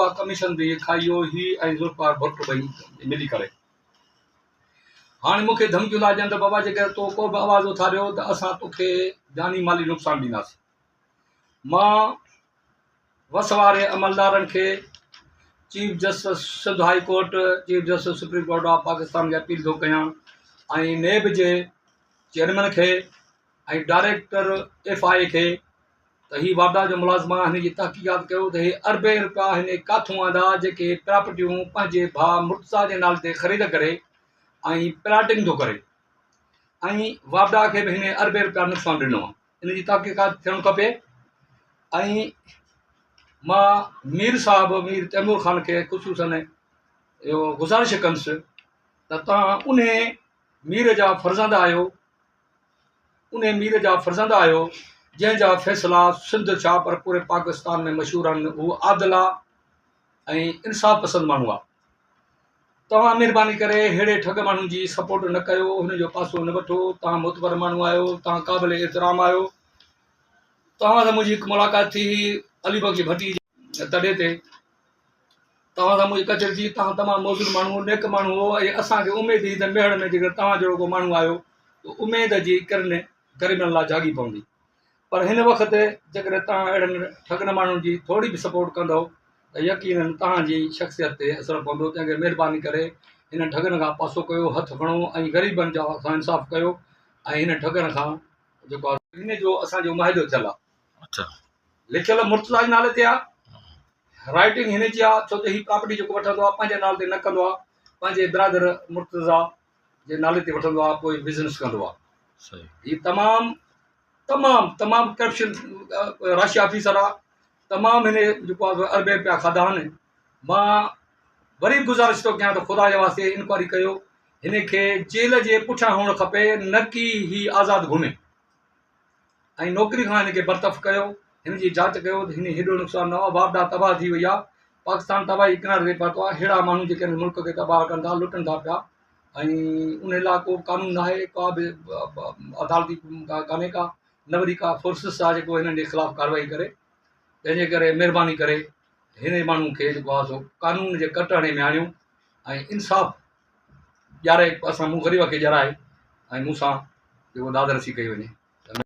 اها ڪميشن به کائي ويو هي ۽ ذوالفقار ڀٽ ٻئي ملي ڪري. هاڻي مون کي ڌمڪيون ٿا ڏين ته بابا جيڪڏهن تو ڪو به آواز اٿاريو ته اسان توکي جاني مالي نقصان ڏينداسين. مان وس واري عملدارن کي chief justice Sindh high court, chief justice supreme court of Pakistan کي اپيل ٿو ڪيان ۽ نيب جي چيئرمين کي ۽ ڊائريڪٽر ايف I اي کي ته هي واپڊا جو ملازم آهي هن جي تحقيقات ڪيو ته هي اربين رپيا هن ڪاٿون آندا جيڪي پراپرٽيون پنهنجي ڀاء مرتضيٰ جي نالي تي خريد ڪري ۽ پلاٽنگ ٿو ڪري ۽ واپڊا کي به هن اربين رپيا نقصان ڏنو آهي ان جي تحقيقات ٿيڻ کپي ۽ مان مير صاحب مير تيمور خان کي خصوصن اهو گذارش ڪندس ته توهان انهي مير جا فرزند آهيو انهي مير جا فرزند آهيو، جنهن جا فيصلا سنڌ ڇا پر پوري پاڪستان ۾ مشهور آهن، هو عادل آ ۽ انصاف پسند ماڻهو آ. توهان مهرباني ڪري ههڙي ٺڳ ماڻهن جي سپورٽ نه ڪيو، هن جو پاسو نه وٺو، توهان معتبر ماڻهو آهيو، توهان قابل احترام آهيو. توهان سان منهنجي هڪ ملاقات ٿي هئي علي بخش ڀٽي جي تڏي تي. توهان سان منهنجي ڪچهري ٿي، توهان تمام موزون ماڻهو هو، نيڪ ماڻهو هو ۽ اسان کي اميد هئي ته ميهڙ ۾ جيڪڏهن توهان جهڙو ڪو ماڻهو آيو ته اميد جي ڪرن غريبن لاء جاڳي پوندي. پر هن وقت جيڪڏهن توهان اهڙن ٺڳن ماڻهن جي ٿوري به سپورٽ ڪندؤ ته يقينن توهان جي شخصيت تي اثر پوندو، تنهن ڪري مهرباني ڪري هنن ٺڳن کان پاسو ڪيو، هٿ کڻو ۽ غريبن جا سان انصاف ڪيو ۽ هنن ٺڳن کان جيڪو آهي. هن جو اسان جو معاهدو ٿيل آهي. لکيل مرتضيٰ جي نالي تي آهي. رائٽنگ هن جي آ ڇو ته هي پراپرٽي جيڪو وٺندو آ پنهنجي نالي تي نه ڪندو آ پنهنجي برادر مرتضيٰ جي نالي تي وٺندو آ پوء بزنس ڪندو آ هي تمام تمام تمام ڪرپشن راشي آفيسر آ تمام هن جيڪو آ اربين روپيا کاڌا آهن مان وري گذارش ٿو ڪيان ته خدا جي واسطي انڪوائري ڪيو هن کي جيل جي پٺيان هئڻ کپي نه ڪي هي آزاد گهمي ۽ نوڪري کان هن کي برطرف ڪيو، هن جي جاچ ڪيو ته هن هيڏو نقصان نه هو، واپڊا تباهه ٿي وئي آهي، پاڪستان تباهي جي ڪناري تي پهتو آهي، ههڙا ماڻهو جيڪي هن ملڪ کي تباهه ڪن ٿا، لٽن ٿا پيا ۽ ان لاء ڪو به قانون ناهي، ڪا به عدالتي ڪانهي ڪا، نه وري ڪا فورسز آهي جيڪو هنن جي خلاف ڪارروائي ڪري، تنهن جي ڪري مهرباني ڪري هن ماڻهو کي جيڪو آهي سو قانون جي ڪٽهڙي ۾ آڻيو ۽ انصاف ڏياري اسان مون غريب کي ڏيارائي ۽ مون سان جيڪو داد رسي ڪئي وڃي.